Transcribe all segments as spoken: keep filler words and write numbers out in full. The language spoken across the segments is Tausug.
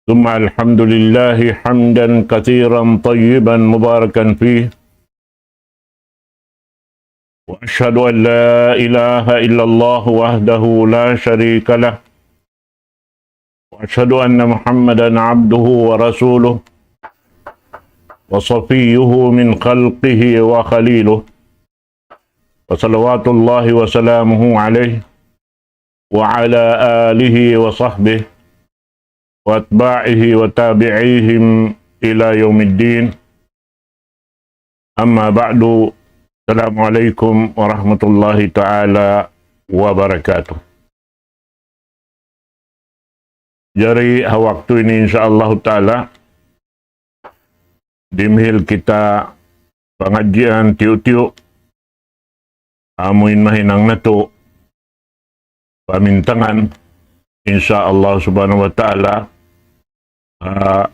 ثم الحمد لله حمدا كثيرا طيبا مباركا فيه، وأشهد أن لا إله إلا الله وحده لا شريك له، وأشهد أن محمدا عبده ورسوله، وصفيه من خلقه وخليله، وصلوات الله وسلامه عليه وعلى آله وصحبه وأتباعه وتابعيهم إلى يوم الدين. أما بعد، السلام عليكم ورحمة الله تعالى وبركاته. Jari ha waktu ini, insya Allah Ta'ala, dimihil kita pangadjian tiyu'-tiyu', amuin mahinang natu' pamintangan, insya Allah Subhanahu wa Ta'ala, ah,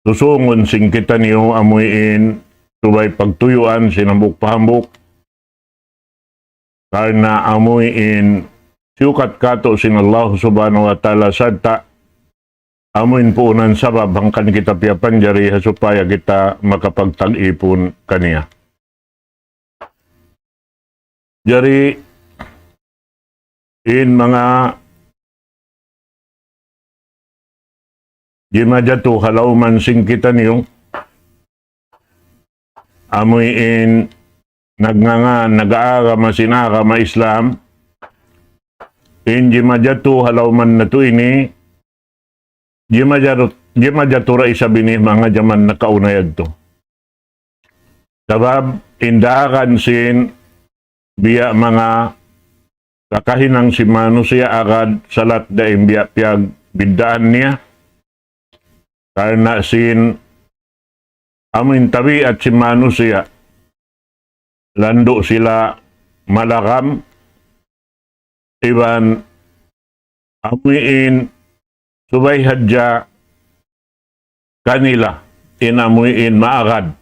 susungun sin kitaniyu amuin subay pagtuyuan sin hambuuk pa hambuuk, karna' amuin siyukat katu' sin Allah Subhanahu wa Ta'ala, sarta' amuin puunan sabab hangkan kita piyapanjari ha supaya kita makapagtag-ipun kaniya. Jari, in manga jimajatu ha lawm sin kitaniyu, amuin nagngangan, nag-aagama sin agama Islam, in jimajatu ha lawm natu' ini, jimajatu, jimajatu da isab ini manga jaman nakauna yadtu. Sabab in daakan sin biya' manga kakahinang sin manusiya' agad salat da in biya' piyagbiddaan niya. Karna' sin amuin tabiat sin manusiya', landu' sila malagam, iban amuin subay hadja kanila in amuin maagad,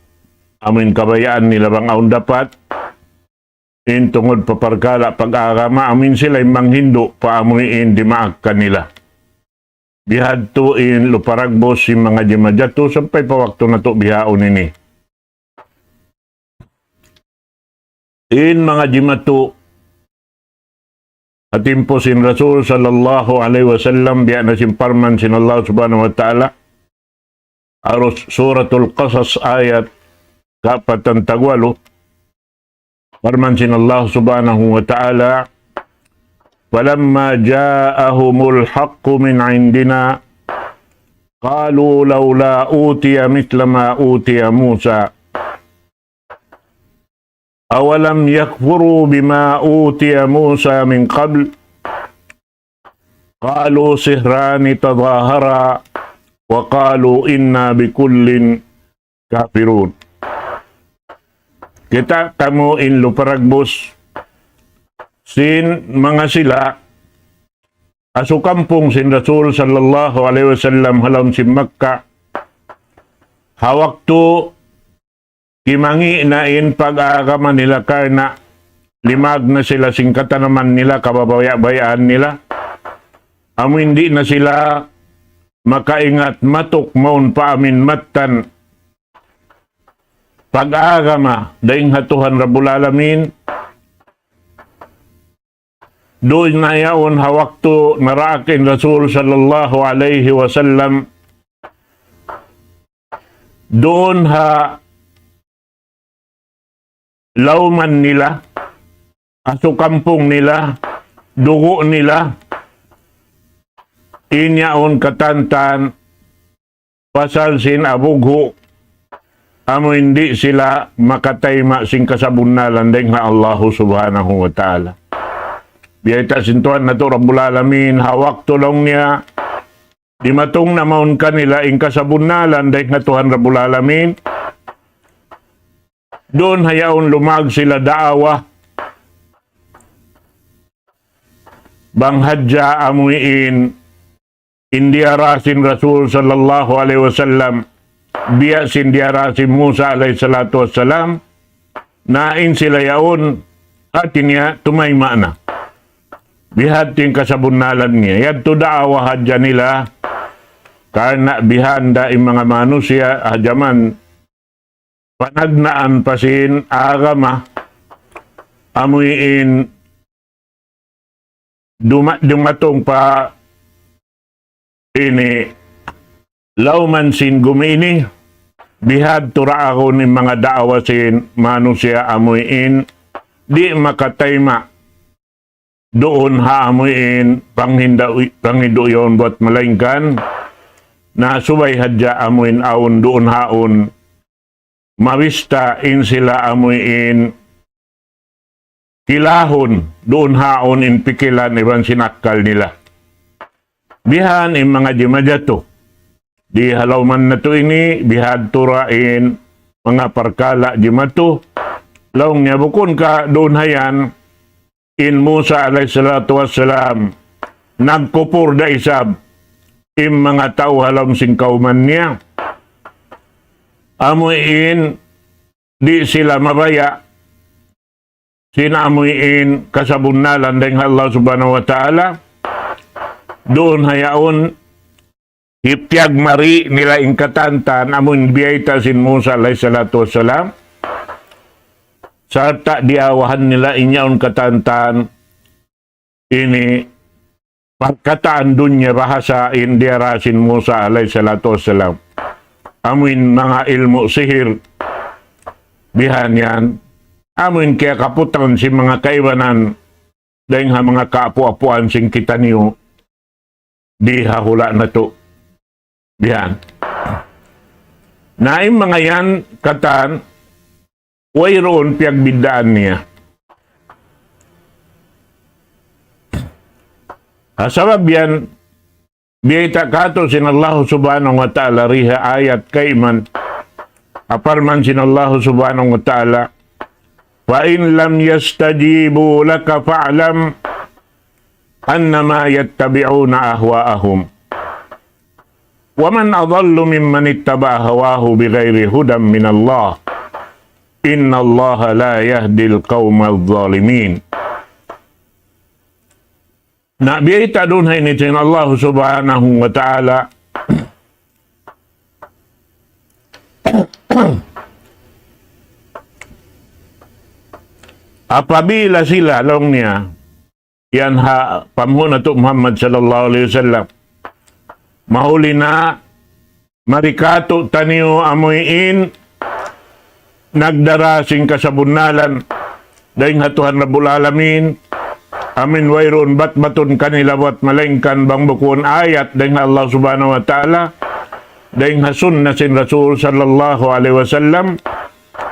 amuin kabayaan nila bang awn dapat, in tungud pa parkala' pag-agama, amuin sila in manghindu' pa amuin dimaak kanila. Bihadtu in luparagbus sin manga jimajatu sampay pa waktu natu' bihaun ini. In manga jimatu ha timpu sin Rasul sallallahu alayhi wasallam, biya' na sin parman sin Allah Subhanahu wa Ta'ala, ha Suratul Qasas ayat kapatan tagwalu, parman sin Allah Subhanahu wa Ta'ala, فلما جاءهم الحق من عندنا قالوا لولا أوتي مثل ما أوتي موسى أولم يكفروا بما أوتي موسى من قبل قالوا سحران تظاهرا وقالوا إنا بكل كافرون. Kita' kamu in luparagbus sin manga sila asukampung sin Rasul sallallahu alayhi wasallam ha lawm sin Makkah, ha waktu kimangi' na in pag-agama nila karna' limag na sila sin katanaman nila, kababaya'-bayaan nila. Amu in di' na sila makaingat matuk mawn pa amin mattan pag-agama dayn ha Tuhan Rabbul Alamin. Duun na yaun ha waktu naraak in Rasul sallallahu alayhi wasallam duun ha lawman nila, asukampung nila, dugu' nila, in yaun katantan pasal sin abughu', amu in di' sila makatayma' sin kasabunnalan dayn ha Allahu Subhanahu wa Ta'ala. Biyayta' sin Tuhan natu' Rabbul Alamin, ha waktu laung niya, dimatung na mawn kanila in kasabunnalan dayn ha Tuhan Rabbul Alamin, duun ha yaun lumag sila daawa, bang hadja amu in in diyara sin Rasul sallallahu alayhi wasallam, biya' sin diyara sin Musa alayhi salatu wassalam, na in sila yaun, hati niya tumayma' na. Biya' ha yan in kasabunnalan niya. Yadtu daawa hadja nila. Karna' biya' ha yan in manga manusiya', ha jaman panagnaan pa sin agama, amuin duma-, dumatung pa ini lawm sin gumi ini, biya' ha yan tuud in manga daawa sin manusiya' amuin di' makatayma' duun ha amuin panghindu-, panghindu' yaun buat malaingkan, na subay hadja amuin awn duun ha yaun mabista in sila amuin kilahun duun ha yaun in pikilan iban sin akkal nila. Biya' ha yan in manga jimatu. Di ha lawm natu' ini, biya' ha yan tuud in manga parkala' jimatu. Laung niya bukun ka duun ha yan, in Musa alayhi salatu wassalam, nagkupur da isab in manga tau ha lawm sin kawman niya. Amuin di' sila mabaya' sin amuin kasabunnalan dayn ha Allah Subhanahu wa Ta'ala. Duun ha yaun, hipiyagmari nila in katantan amuin biyayta' sin Musa alayhi salatu wassalam. Sarta' diyaawahan nila in yaun katantan ini parkataan dunya bahasa in diyara sin Musa alayhi salatu wassalam. Amuin manga ilmu' sihir, biya' ha yan. Amuin kiyakaputan sin manga kaibanan, dayn ha manga kaapu'-apuan sin kitaniyu di ha hula' natu'. Biya' ha yan. Na in manga yan katan, wayruun piyagbiddaan niya. Ha sabab yan, biyayta' katu' sin Allah Subhanahu wa Ta'ala di ha ayat kayman, parman sin Allah Subhanahu wa Ta'ala, فإن لم يستجيبوا لك فاعلم أنما يتبعون أهواءهم ومن أضل ممن اتبع هواه بغير هدى من الله إن الله لا يهدي القوم الظالمين. Na biyayta' duun ha ini sin Allah Subhanahu wa Ta'ala. Apabila sila, laung niya, yan ha panghu' natu' Muhammad sallallahu alayhi wasallam, mahuli na mari katu' taniyu amuin nagdara sin kasabunnalan dayn ha Tuhan Rabbul Alamin, amuin wayruun bat-batun kanila buat malaingkan bang bukun ayat dayn ha Allah Subhanahu wa Ta'ala, dayn ha sunna sin Rasul sallallahu alayhi wasallam.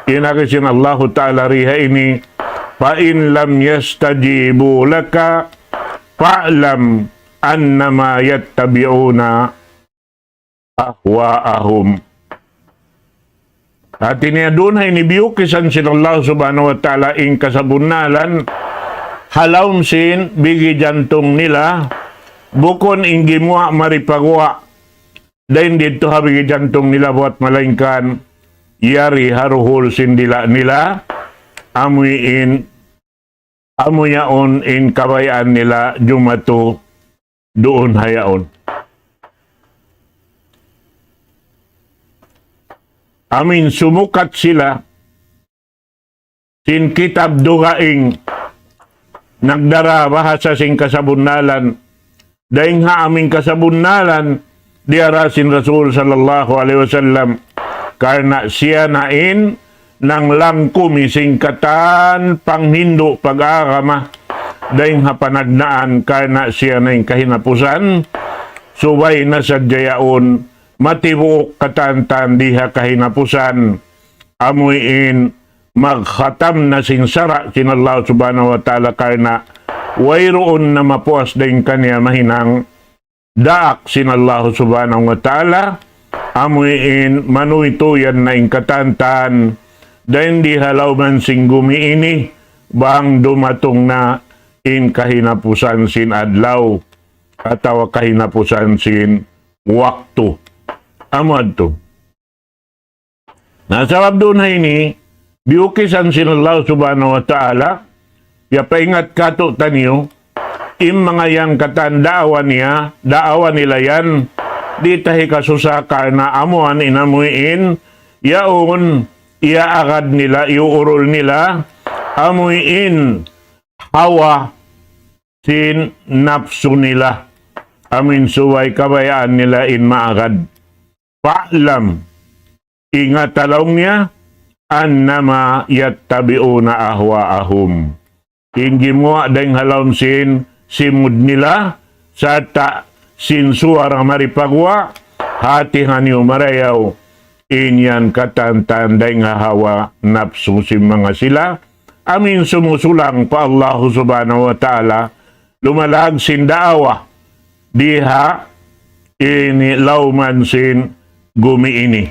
In agi sin Allahu Ta'ala di ha ini, فإن لم يستجيبوا لك فاعلم أنما يتبعون أهواءهم. Hati niya duun ha ini biyukisan sin Allah Subhanahu wa Ta'ala in kasabunnalan ha lawm sin bigi jantung nila, bukun in gimuwa' mari paguwa' dayn didtu ha bigi jantung nila buat malaingkan yari ha duhul sin dila' nila, amuin amu yaun in kabayaan nila jumatu duun ha yaun. Amuin sumukat sila sin kitab dugaing nagdara bahasa sin kasabunnalan, dayn ha amuin kasabunnalan diyara sin Rasul sallallahu alayhi wasallam, karna' siya na in nanglangkum sin katan panghindu' pag-agama dayn ha panagnaan, karna' siya na in kahinapusan, subay na sadja yaun matibuuk katantan di ha kahinapusan, amuin magkhatam na sin sara' sin Allah Subhanahu wa Ta'ala, karna' wayruun na mapuas dayn kaniya mahinang daak sin Allah Subhanahu wa Ta'ala, amuin manuytuyan na in katantan dayn di ha lawm sin gumi ini, bang dumatung na in kahinapusan sin adlaw atawa kahinapusan sin waktu. Amu yadtu. Na sabab duun ha ini, biyukisan sin Allah Subhanahu wa Ta'ala, piyapaingat katu' taniyu, in manga yan katan daawa niya, daawa nila yan, di' ta hikasusa karna' amuan in amuin, yaun, iyaagad nila, iyuurul nila, amuin hawa sin napsu nila. Amuin subay kabayaan nila in maagad. فاعلم, ingat laung niya, أنما يتبعون أهواءهم. In gimuwa' dayng ha lawm sin simud nila, sarta' sin suwara mari pa guwa', hati niyu marayaw, in yan katan-katan dayng ha hawa napsu sin manga sila, amuin sumusulang pa Allahu Subhanahu wa Ta'ala, lumalag sin daawa, di ha ini lawman sin gumi ini.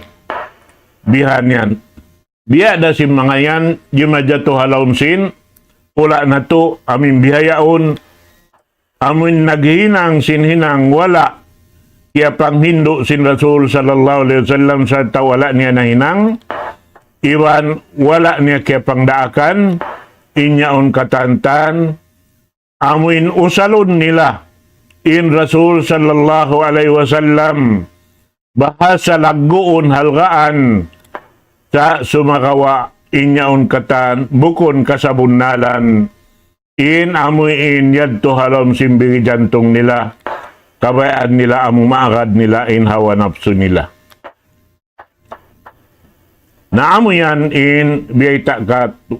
Bihan yan. Biya' da sin manga yan, jimajatu ha lawm sin, pula natu', amuin bihaun, amuin naghinang sin hinang wala', kiyapanghindu' sin Rasul sallallahu alayhi wasallam sarta' wala' niya nahinang, iban wala' niya kiyapangdaakan, in yaun katan-katan, amuin usalun nila, in Rasul sallallahu alayhi wasallam, bahasa lagguun halgaan, sa' sumagawa' in yaun katan, bukun kasabunnalan, in amuin yadtu ha lawm sin bigi jantung nila, kabayaan nila amu maagad nila in hawa napsu nila. Na amu yan in biyayta'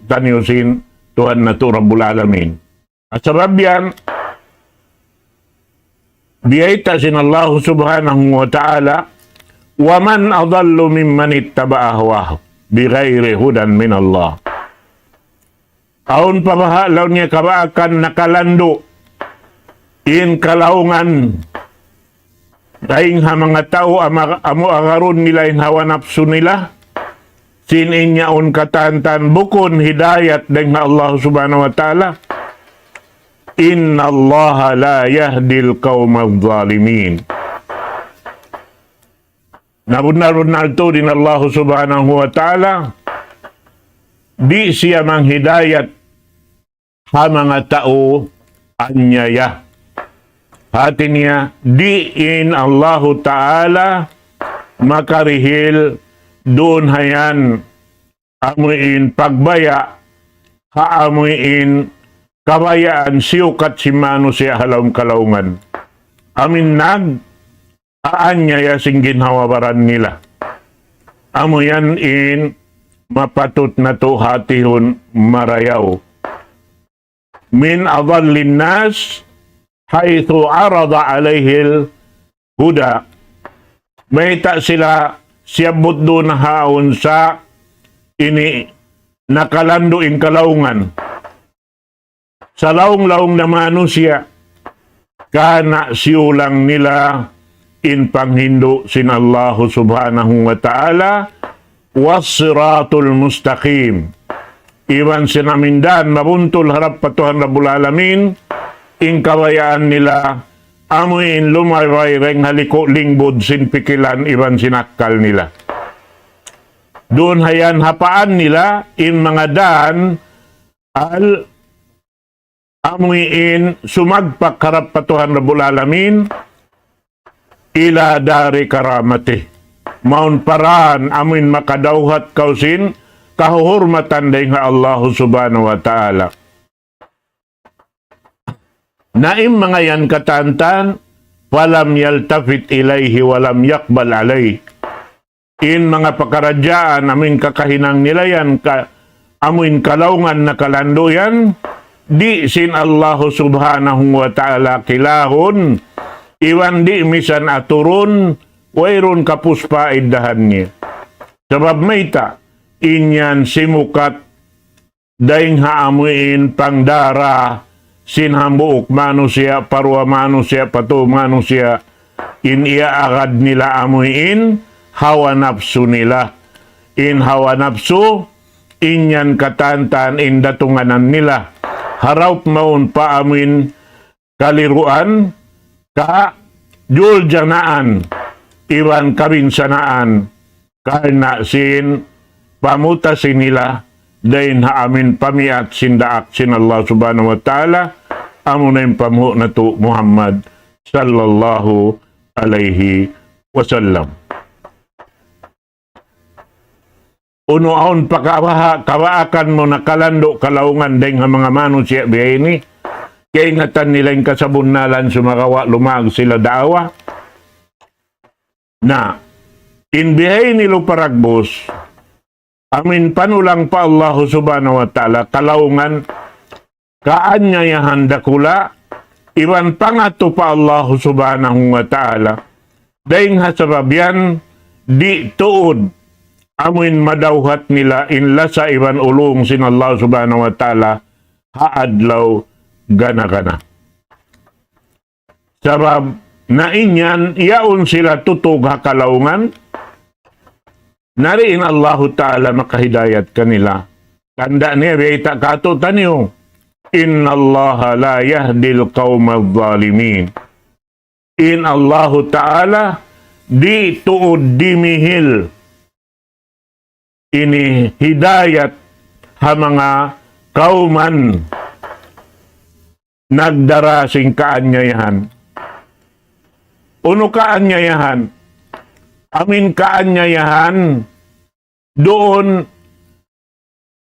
kaniyu sin Tuhan natu' Rabbul Alamin. Sabab yan, biyayta' sin Allahu Subhanahu wa Ta'ala, ومن أضل ممن اتبع هواه بغير هدى من الله. Awn pa baha' laung niya kabaakan nakalandu' in kalaungan dayng ha manga tau ama-, amu agarun nila in hawa napsu nila, sin in yaun katan-katan bukun hidayat dayng ha Allah Subhanahu wa Ta'ala. إن الله لا يهدي القوم الظالمين. Na bunnal-bunnal tuud in Allah Subhanahu wa Ta'ala, di' siya manghidayat ha manga tau anyaya. Hati niya, di' in Allahu Ta'ala makarihil duun ha yan amuin pagbaya', ha amuin kabayaan siyukat sin manusiya' ha lawm kalaungan. Amuin nag-aanyaya sin ginhawa-baran nila. Amu yan in mapatut natu' hatihun marayaw. من أضل الناس حيث عرض عليه الهدى. Mayta' sila siyabbut duun ha awn sa ini nakalandu' in kalaungan. Sa laung-laung na manusiya', karna' siyulang nila in panghindu' sin Allahu Subhanahu wa Ta'ala, والصراط المستقيم. Iban sin amuin dan mabuntul harap pa Tuhan Rabbul Alamin, in kabayaan nila, amuin lumabay dayng ha liku' lingbud sin pikilan iban sin akkal nila. Duun ha yan hapaan nila, in manga dan, al amuin sumagpak harap pa Tuhan Rabbul Alamin, إلى دار كرامته. Mawn pa dan amuin makadawhat kaw sin kahuhurmatan dayng ha Allahu Subhanahu wa Ta'ala. Na in manga yan katan-katan, فلم يلتفت إليه ولم يقبل عليه. In manga pakaradjaan amuin kakahinang nila yan ka, amuin kalaungan nakalandu' yan, di' sin Allahu Subhanahu wa Ta'ala kilahun, iban di' misan aturun, wayruun kapuspa iddahan niya. Sabab mayta', in yan simukat dayng ha amuin pangdara sin hambuuk manusiya', pa duwa manusiya', pa tū manusiya', in iyaagad nila amuin hawa napsu nila. In hawa napsu, in yan katan-katan in datunganan nila. Harap mawn pa amuin kaliruan, kajuljanaan, iban kabinsanaan, karna' sin pamutasi nila, dayn ha amuin pamiyat sin daak sin Allah Subhanahu wa Ta'ala, amuna in panghu' natu' Muhammad sallallahu alayhi wasallam. Unu awn pa kabaha-, kabaakan mu nakalandu' kalaungan dayng ha manga manusiya' biya' ini, kaingatan nila in kasabunnalan sumagawa' lumag sila daawa. Na, in biya' ini lupa ragbus, amin panulang pa Allahu Subhanahu wa Ta'ala, kalaungan, kaanyayahan dakula', iban pangatu pa Allahu Subhanahu wa Ta'ala. Dayng ha sabab yan, di' tuud, amuin madawhat nila in lasa iban ulung sin Allah Subhanahu wa Ta'ala, ha adlaw gana-gana. Sabab, na in yan, yaun sila tutug ha kalaungan, na di' in Allahu Ta'ala makahidayat kanila. Tanda' niya, biyayta' katu'taniyu, إِنَّ اللَّهَ لَا يَهْدِي الْقَوْمَ الظَّالِمِينَ. In Allahu Ta'ala, di' tuud dimihil ini hidayat ha manga kawman nagdara sin kaanyayahan. Unu kaanyayahan? Amin kaanyayahan duun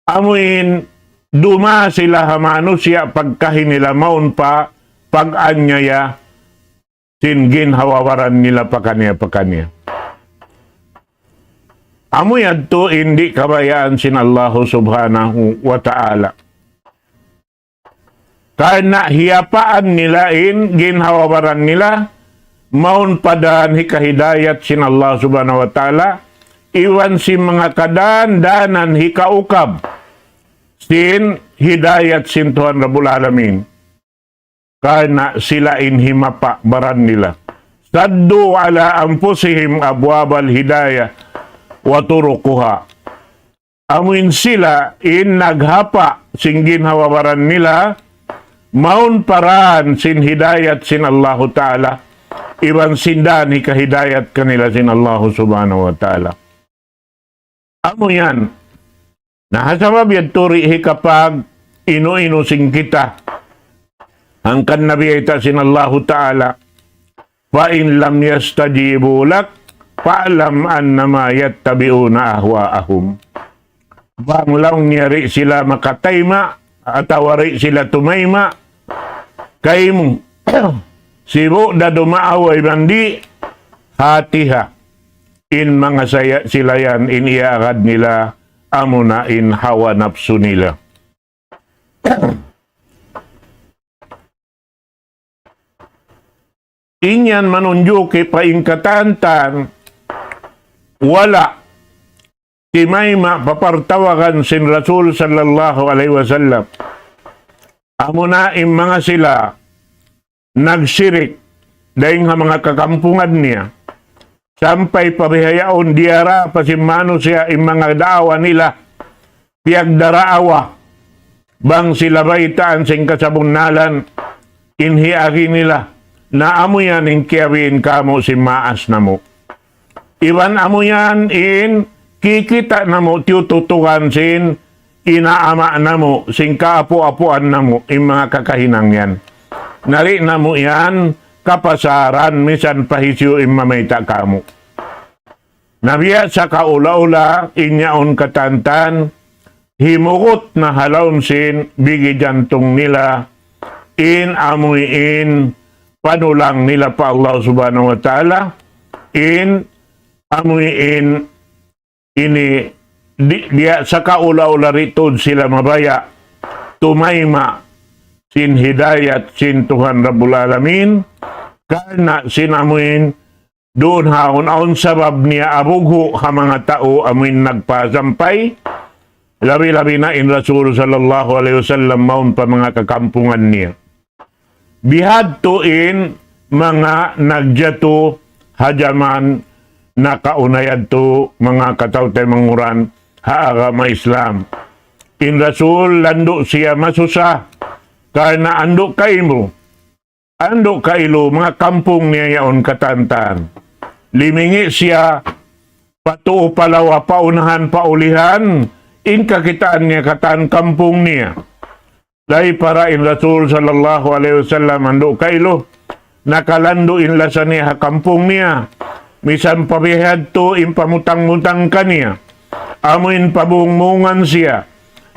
amuin duma sila ha manusiya' pagkahi nila mawn pa pag-anyaya sin ginhawa-baran nila pakaniya-pakaniya. Amu yadtu in di' kabayaan sin Allahu Subhanahu wa Ta'ala. Karna' hiyapaan nila in ginhawa-baran nila, mawn pa dan hikahidayat sin Allah Subhanahu wa Ta'ala, iban sin manga kadan-danan hikaukab sin hidayat sin Tuhan Rabbul Alamin. Karna' sila in himapa' baran nila. سَدُّوا عَلَىٰ أَنفُسِهِمْ أَبْوَابَ الْهِدَايَةِ وَطُرُقُهَا. Amuin sila in naghapa' sin ginhawa-baran nila, mawn pa dan sin hidayat sin Allahu Ta'ala, iban sin dan hikahidayat kanila sin Allahu Subhanahu wa Ta'ala. Amu yan. Na ha sabab yadtu di' hikapag-inu-inu sin kita. Hangkan na biyayta' sin Allahu Ta'ala, فَإِنْ لَمْ يَسْتَجِيبُوا لَكَ فَاعْلَمْ أَنَّمَا يَتَّبِعُونَ أَهْوَاءَهُمْ. Bang laung niya di' sila makatayma', atawa di' sila tumayma', kaymu, sibu' da dumaawa iban di', hāti ha, in manga saya-, sila yan, in iyaagad nila, amuna in hawa napsu nila. In yan manunjuki pa in katan-katan, wala' timayma' pa partawagan sin Rasul sallallahu alayhi wasallam. Amuna in manga sila nagsirik dayng ha manga kakampungan niya. Sampay pa bihaun diyara pa sin manusiya' in manga daawa nila, piyagdaraawa, bang sila baytaan sin kasabunnalan, in hiagi nila, na amu yan in kiyabiin kamu' sin maas namu'. Iban amu yan in kikita' namu', tiyututukan sin ina' ama' namu', sin kaapu'-apuan namu', in manga kakahinang yan. Na di' namu' yan kapasaran, misan pa hisiyu in mamayta' kamu'. Na biya' sa kaula-ula, in yaun katan-katan, himugut na ha lawm sin bigi jantung nila, in amuin panulang nila pa Allah Subhanahu wa Ta'ala, in amuin ini di-, biya' sa kaula-ula di' tuud sila mabaya' tumayma' sin hidayat sin Tuhan Rabbul Alamin, karna' sin amuin duun ha awn-awn sabab niya abughu' ha manga tau amuin nagpasampay, labi-labi na in Rasul sallallahu alayhi wasallam mawn pa manga kakampungan niya. Bihadtu in manga nagjatu ha jaman nakauna yadtu, manga kataw-taymanghuran ha agama Islam. In Rasul landu' siya masusa, karna' andu' kaimu, andu' kailu, manga kampung niya yaun katan-katan. Limingi' siya pa tuu pa lawa, pa unahan, pa ulihan, in kakitaan niya katan kampung niya. Laypa ra in Rasul sallallahu alayhi wasallam andu' kailu, nakalandu' in lasa niya ha kampung niya, misan pa bihadtu in pamutang-mutang kaniya, amuin pabungmungan siya,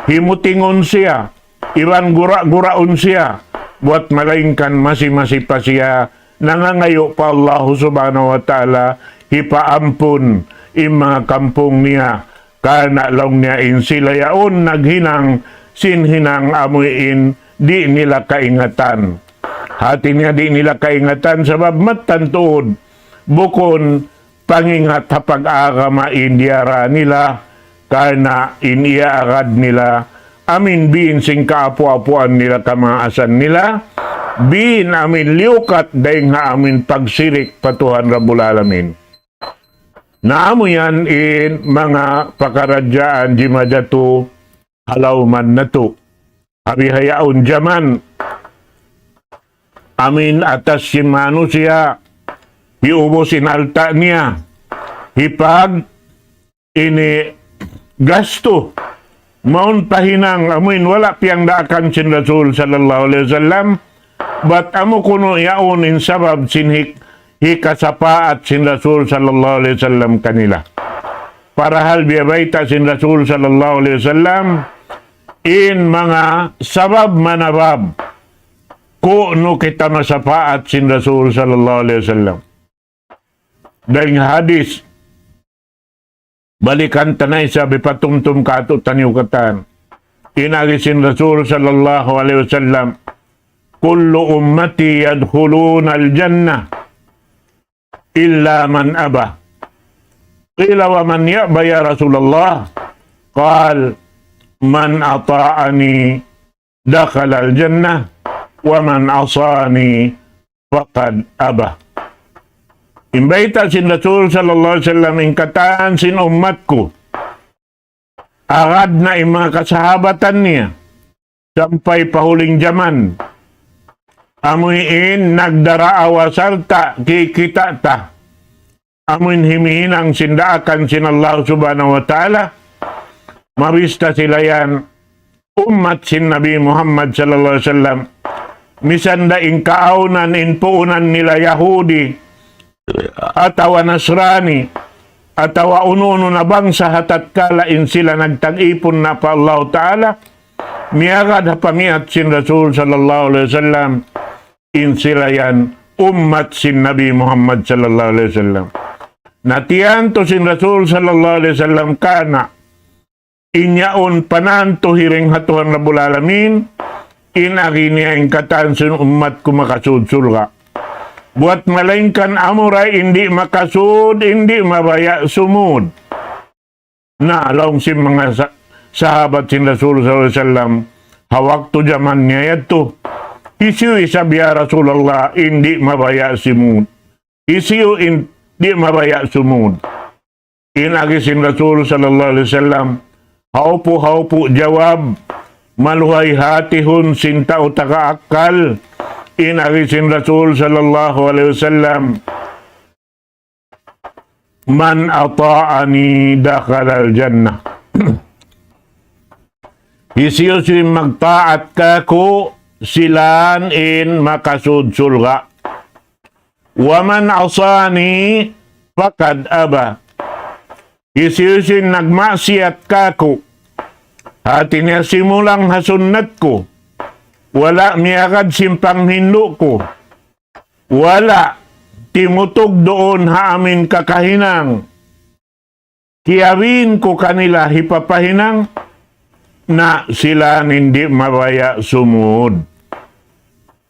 himutingun siya, iban gura-guraun siya, buwat malaingkan masi-masi pa siya nangangayu' pa Allahu Subhanahu wa Ta'ala hipaampun in manga kampung niya, karna' laung niya in sila yaun naghinang sin hinang amuin di' nila kaingatan. Hati niya di' nila kaingatan sabab mattan tuud bukun pangingat ha pag-agama in diyara nila, karna' in iyaagad nila amuin biin sin kaapu-apuan nila, kamaasan nila, biin amuin liyukat dayn ha amuin pagsirik pa Tuhan Rabbul Alamin. Na amu yan in manga pakaradjaan jimajatu ha lawman natu'. Ha bihaun jaman, amuin atas sin manusiya', hiubus in alta' niya, hipag ini gastu, mawn pa hinang amuin wala' piyagdaakan sin Rasul sallallahu alayhi wasallam, bat amu kunu' yaun in sabab sin hik-, hikasapaat sin Rasul sallallahu alayhi wasallam kanila. Parahal biya' bayta' sin Rasul sallallahu alayhi wasallam, in manga sabab manabab, kunu' kita masapaat sin Rasul sallallahu alayhi wasallam. Dayn ha hadis, balikan ta na isab, hipatumtum kātu'niyu katan. In agi sin Rasul sallallahu alayhi wasallam, كل أمتي يدخلون الجنة إلا من أبى. قيل: ومن يأبى يا رسول الله؟ قال: من أطاعني دخل الجنة ومن عصاني فقد أبى. In bayta' sin Rasul sallallahu alayhi wasallam, in katan sin ummat ku, agad na in manga kasahabatan niya, sampay pa huling jaman, amuin nagdaraawa sarta' kikita' ta amuin himihinang sin daakan sin Allah Subhanahu wa Ta'ala, mabista sila yan ummat sin Nabi Muhammad sallallahu alayhi wasallam. Misan da in kaawnan in puunan nila Yahudi, atawa Nasrani, atawa unu-unu na bangsa, ha tatkala in sila nagtag-ipun na pa Allah Ta'ala, miyagad ha pamiyat sin Rasul sallallahu alayhi wasallam, in sila yan ummat sin Nabi Muhammad sallallahu alayhi wasallam. Na tiyantu sin Rasul sallallahu alayhi wasallam kana, in yaun panantu hiring ha Tuhan Rabbul Alamin, in agi niya in katan sin ummat ku makasud surga'. Buwat malaingkan amura in di' makasud, in di' mabaya' sumud. Na, laung sin manga sa-, sahabat sin Rasul sallallahu alayhi wasallam, ha waktu jaman niya yadtu, hisiyu isab ya Rasulullah in di' mabaya' simud? Hisiyu in di' mabaya' sumud? In agi sin Rasul sallallahu alayhi wasallam, haupu'-haupu' jawab, maluhay hatihun sin tau taga akkal. In agi sin Rasul sallallahu alayhi wasallam, من أطاعني دخل الجنة. Hisiyu-siyu in magtaat kāku', sila yan in makasud surga'. ومن عصاني فقد أبى. Hisiyu-siyu in nagmaksiyat kāku', hati niya simulang ha sunnat ku, wala' miyagad sin panghindu' ku, wala' timutug duun ha amin kakahinang, kiyabin ku kanila hipapahinang, na sila yan di' mabaya' sumud.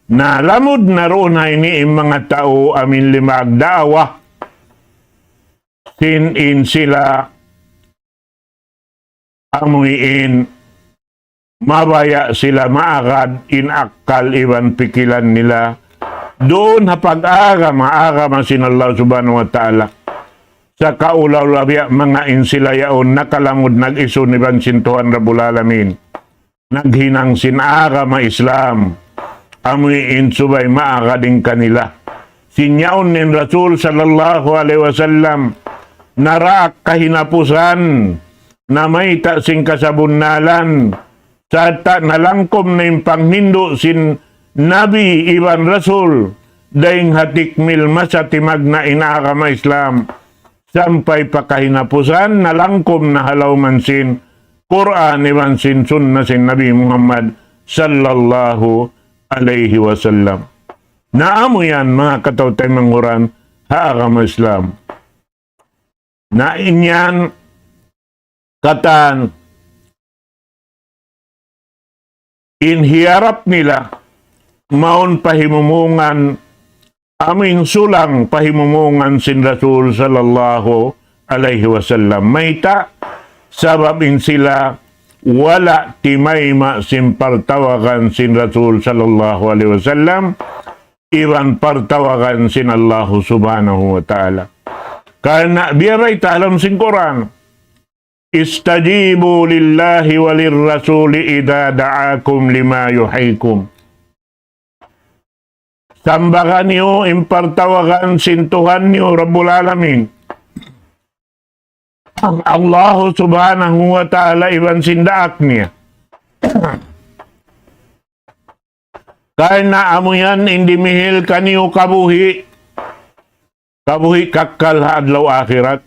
Na lamud na duun ha ini in manga tau amin limag daawa, sin in sila amuin mabaya' sila maagad in akkal iban pikilan nila duun ha pag-agama, agama sin Allah Subhanahu wa Ta'ala. Sa' kaula-ula biya' manga in sila yaun nakalamud nag-isun iban sin Tuhan Rabbul Alamin, naghinang sin agama Islam, amuin subay maagad in kanila. Sin yaun in Rasul sallallahu alayhi wasallam, naraak kahinapusan, namayta' sin kasabunnalan, Sarta' nalangkum na in panghindu' sin Nabi iban Rasul, dayn ha tikmil masa timagna' in agama Islam, sampay pa kahinapusan, nalangkum na ha lawm sin Qur'an iban sin sunna sin Nabi Muhammad sallallahu alayhi wasallam. Na amu yan, manga kataw-taymanghuran ha agama Islam. Na in yan katan in hiyarap nila, mawn pa himumungan, amu in sulang pa himumungan sin Rasul sallallahu alayhi wasallam. Mayta'? Sabab in sila wala' timayma' sin partawagan sin Rasul sallallahu alayhi wasallam, iban partawagan sin Allahu subhanahu wa ta'ala. Karna' biya' bayta' ha lawm sin Qur'an, استجيبوا لله وللرسول إذا دعاكم لما يحييكم. Sambaga niyu in partawagan sin Tuhan niyu Rabbul Alamin, Allahu subhanahu wa ta'ala, iban sin daak niya. Karna' amu yan in dimihil kaniyu kabuhi', kabuhi' kakkal ha adlaw akhirat.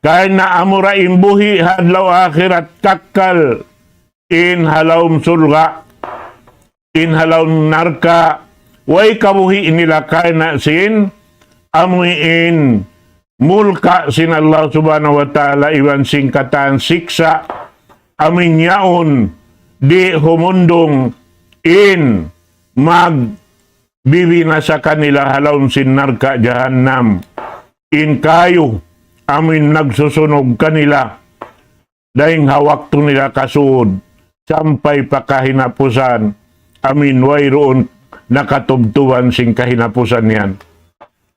Karna' amura in buhi' ha adlaw akhirat kakkal, in ha lawm surga', in ha lawm narka', way kabuhi' nila karna' sin, amu in mulka' sin Allah subhanahu wa ta'ala iban sin katan siksa', amu in yaun di' humundung in magbibinasa kanila ha lawm sin narka' jahannam. In kayu, amu in nagsusunug kanila, dayn ha waktu nila kasud, sampay pa kahinapusan, amu in wayruun nakatubtuban sin kahinapusan yan.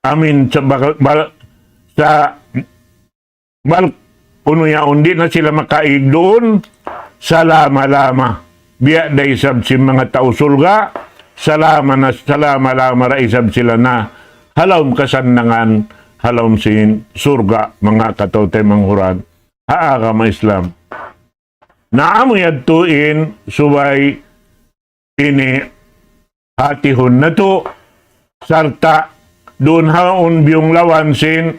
Amu in sa bal-, bal-, sa bal-, unu yaun, di' na sila makaig duun, salama-lama. Biya' da isab sin manga tau surga', salama na, salama-lama da isab sila na ha lawm kasannangan, ha lawm sin surga', manga kataw-taymanghuran ha agama Islam. Na amu yadtu in subay ini hatihun natu', sarta' duun ha yaun biyunglawan sin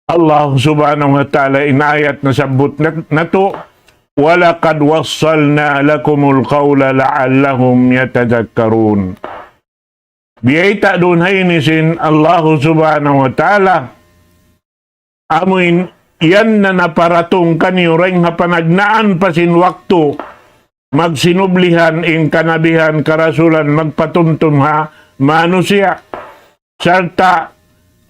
Allah subhanahu wa ta'ala in ayat nasabbut nat-, natu', ولقد وصلنا لكم القول لعلهم يتذكرون. Biyayta' duun ha ini sin Allah subhanahu wa ta'ala, amu in yan na naparatung kaniyu dayn ha panagnaan pa sin waktu, magsinublihan in kanabihan karasulan magpatumtum ha manusiya'. Sarta'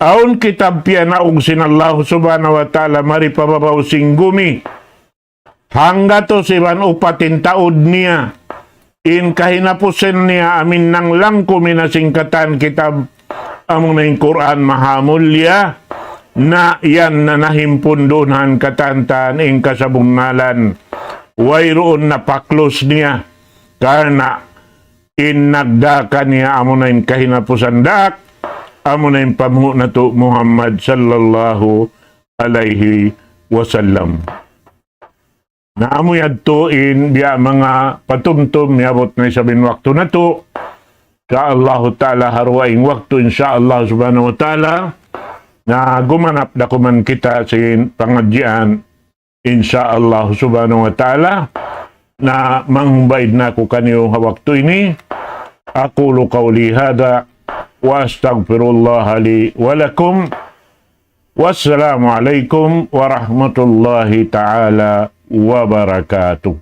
awn kitab piyanaug sin Allah subhanahu wa ta'ala mari pa babaw sin gumi. Hanggatus iban upat in taud niya. In kahinapusan niya amu in nanglangkum na sin katan kitab, amu na in Qur'an mahamulliya, na yan na nahimpun duun ha katan-katan in kasabunnalan. Wayruun na paklus niya, karna' in nagdaka niya amu na in kahinapusan daak, amu na in panghu' natu' Muhammad sallallahu alayhi wasallam. Na amu yadtu in biya' manga patumtum, miyabut na isab in waktu natu'. Insha Allahu ta'ala, ha dugaing waktu, insha Allah subhanahu wa ta'ala, na gumanap da kuman kita sin pangadjian, insha Allah subhanahu wa ta'ala. Na mangbaid na aku kaniyu ha waktu ini. أقول قولي هذا وأستغفر الله لي ولكم. والسلام عليكم ورحمة الله تعالى وبركاته.